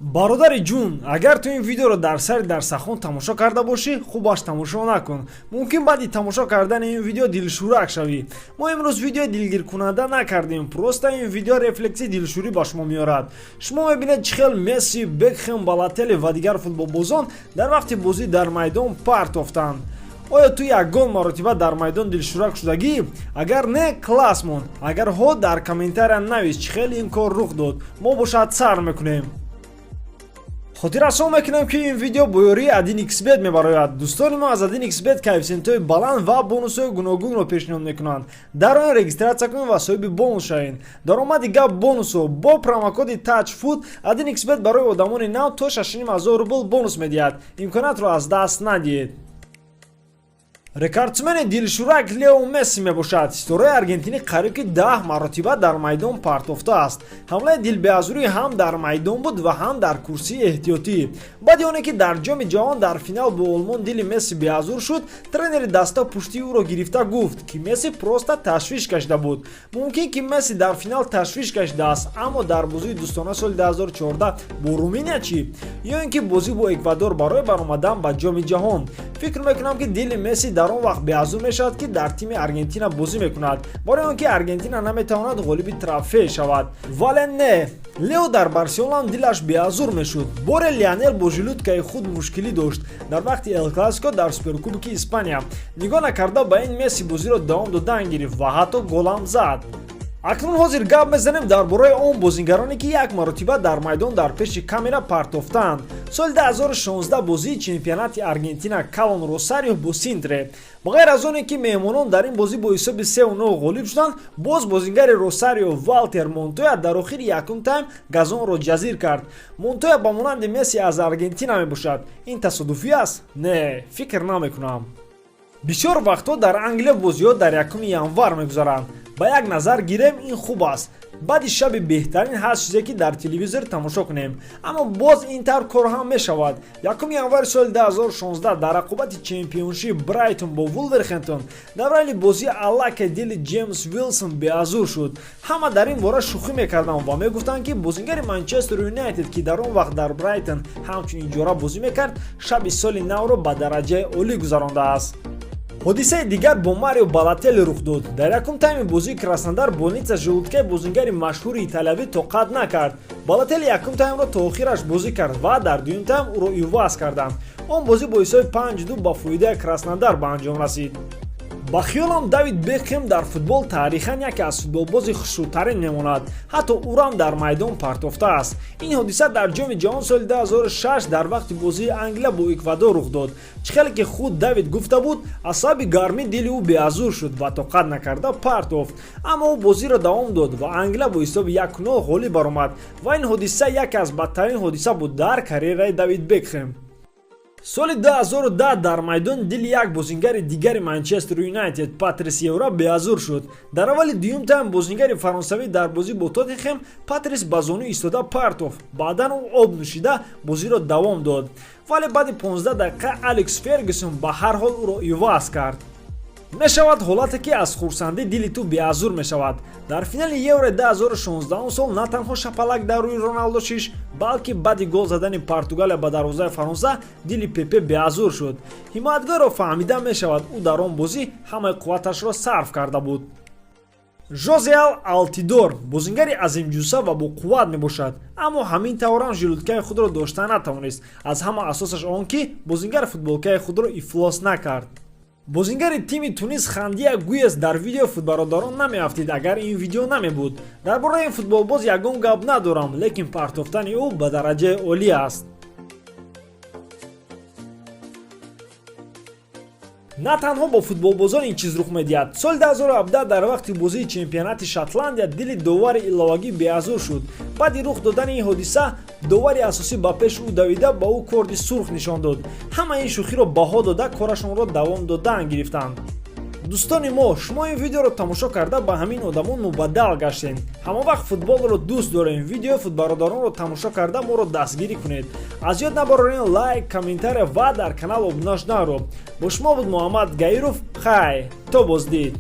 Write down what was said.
Бародари ҷун, агар ту ин видеоро дар сари дарсахон тамошо карда бошӣ, хубаш тамошо накун. Мумкин баъди тамошо кардани ин видео дилшӯрак шавӣ. Мо имрӯз видеои дилгиркунанда накардем, просто ин видео рефлекси дилшӯрӣ ба шумо меорад. Шумо мебинед, чӣ хел Месси, Бекхем, Балотелли ва дигар футболбозон дар вақти бозӣ дар майдон партофтанд. Оё ту ягон маротиба дар майдон дилшӯрак шудагӣ? Агар не, класс мон. Агар ҳо, дар комментария навис, чӣ хел ин кор рух дод. Мо бошад сар мекунем. Хотиррасон мекунем, ки ин видео бо ёрии 1xBet мебарояд. Дӯстони мо аз 1xBet коэффисиентҳои баланд ва бонусҳои гуногунро пешниҳод мекунанд. Дар он регистрация кунед ва соҳиби бонус шавед. Даромади гап бонусо: бо промокоди TAJFOOT 1xBet барои одамони нав то 6500 рубл бонус медиҳад. Имкониятро аз даст надиҳед. Рекордсмени дилшӯрак Лео Месси мебошад. Ситораи аргентинӣ қариб ки 10 маротиба дар майдон партофтааст. Ҳамлаи дилбеазурӣ ҳам дар майдон буд ва ҳам дар курсии эҳтиётӣ. Баъди оне ки дар Ҷоми ҷаҳон дар финал бо Олмон дили Месси беазур шуд, тренери даста пуштии ӯро гирифта гуфт, ки Месси просто ташвиш кашида буд. Мумкин ки Месси дар финал ташвиш кашидааст, аммо дар бозии дӯстона соли 2014 бо Руминия чӣ? Ё ин ки бозӣ бо Эквадор барои баромадан ба Ҷоми ҷаҳон? Фикр мекунам, ки дили Месси дар он вақт беазур мешавад, ки дар тими Аргентина бозӣ мекунад, барои он ки Аргентина наметавонад ғолиби трофей шавад. Вале не, Лео дар Барселона дилаш беазур мешуд. Боре Лионел бо желудкаи худ мушкилӣ дошт дар вақти Эл Классико дар Суперкубки Испания. Нигоҳ накарда ба ин, Месси бозиро давом додан гирифт ва ҳатто голам зад. Акнун ҳозир гап мезанем дар бораи он бозингароне, ки як маротиба дар майдон дар пеши камера партофтаанд. Соли 2016, бозии чемпионати Аргентина, Калон Росарио бо Синтре. Ба ғайр аз оне ки меҳмонон дар ин бозӣ бо ҳисоби 3-0 ғолиб шуданд, боз бозингари Росарио Валтер Монтоя дар охири якум тайм газонро ҷазир кард. Монтоя ба монанди Месси аз Аргентина мебошад. Ин тасодуфӣ аст? Не, фикр намекунам. Бисёр вақтҳо дар Англия бозиҳо дар 1 январ мегузаранд. Ба як назар гирем, ин хуб аст: баъди шаби беҳтарин ҳаст чизе, ки дар телевизор тамошо кунем. Аммо боз ин тавр кор ҳам мешавад. 1 январи соли 2016 дар рақобати чемпионшип Брайтон бо Вулверхемптон дар аввали бозӣ аллакай дили Ҷеймс Вилсон беазур шуд. Ҳама дар ин бора шӯхӣ мекарданд ва мегуфтанд, ки бозингари Манчестер Юнайтед, ки дар он вақт дар Брайтон ҳамчун иҷора бозӣ мекард, шаби соли навро ба дараҷаи олӣ гузарондааст. Ҳодисаи дигар бо Марио Балотелли рух дод. Дар якум тайми бозии Краснодар больница желудкаи бозингари машҳури италиявӣ тоқат накард. Балотелли якум таймро то охираш бозӣ кард ва дар дуюм тайм ӯро иваз карданд. Он бозӣ бо ҳисоби 5-2 ба фоидаи Краснодар ба анҷом расид. Ба хиёлам, Давид Бекхем дар футбол таърихан яке аз футболбози хушрӯтарин мемонад. Ҳатто ӯрам дар майдон партофтааст. Ин ҳодиса дар Ҷоми ҷаҳон соли 2006 дар вақти бозии Англия бо Эквадор рух дод. Чӣ хеле ки худ Давид гуфта буд, аз сабаби гармӣ дили ӯ беазур шуд ва тоқат накарда партофт, аммо ӯ бозиро давом дод ва Англия бо ҳисоби 1-0 ғолиб баромад. Ва ин ҳодиса яке аз бадтарин ҳодиса буд дар карьераи Давид Бекхем. Соли 2010 дар майдон дили як бозингари дигари Манчестер Юнайтед Патрис Евра беазур шуд. Дар аввали дуюм тайм бозингари фаронсавӣ дар бозӣ бо Тоттенхем Патрис ба зону истода партофт. Баъдан ӯ об нӯшида бозиро давом дод, вале баъди 15 дақиқа Алекс Фергюсон ба ҳар ҳол ӯро иваз кард. Мешавад ҳолате, ки аз хурсандӣ дили ту беазур мешавад. Дар финали Евро 2016 сол на танҳо шапалак дар рӯи Роналдо шиш, балки баъди гол задани Португалия ба дарвозаи Фаронса дили Пепе беазур шуд. Ҳимоятгарро фаҳмида мешавад, ӯ дар он бозӣ ҳамаи қувваташро сарф карда буд. Жозеал Алтидор бозингари азимҷусса ва боқувват мебошад, аммо ҳамин таврам желудкаи худро дошта натавонист. Аз ҳама асосаш он, ки бозингар футболкаи худро ифлос накард. Бозингари тими Тунис Хандия Гуес дар видеои футбародарон намеафтид, агар ин видео намебуд. Дар бораи ин футболбоз ягон гап надорам, лекин партофтани ӯ ба дараҷаи олӣ аст. На танҳо бо футболбозон ин чиз рух медиҳад. Соли 2017 дар вақти бозии чемпионати Шотландия дили довари иловагӣ беазур шуд. Баъди рух додани ин ҳодиса довари асосӣ ба пеши ӯ давида, ба ӯ корди сурх нишон дод. Ҳама ин шӯхиро баҳо дода, корашонро давом додан гирифтанд. Дӯстони мо, шумо ин видеоро тамошо карда, ба ҳамин одамон мубаддал гаштем. Ҳама вақт футболро дӯст дорем. Видеои футбародаронро тамошо карда, моро дастгирӣ кунед. Аз ёд набарорен лайк, комментария ва дар канал обуна шуданро. Бо шумо буд Муҳаммад Гаиров. Хай, то боздид.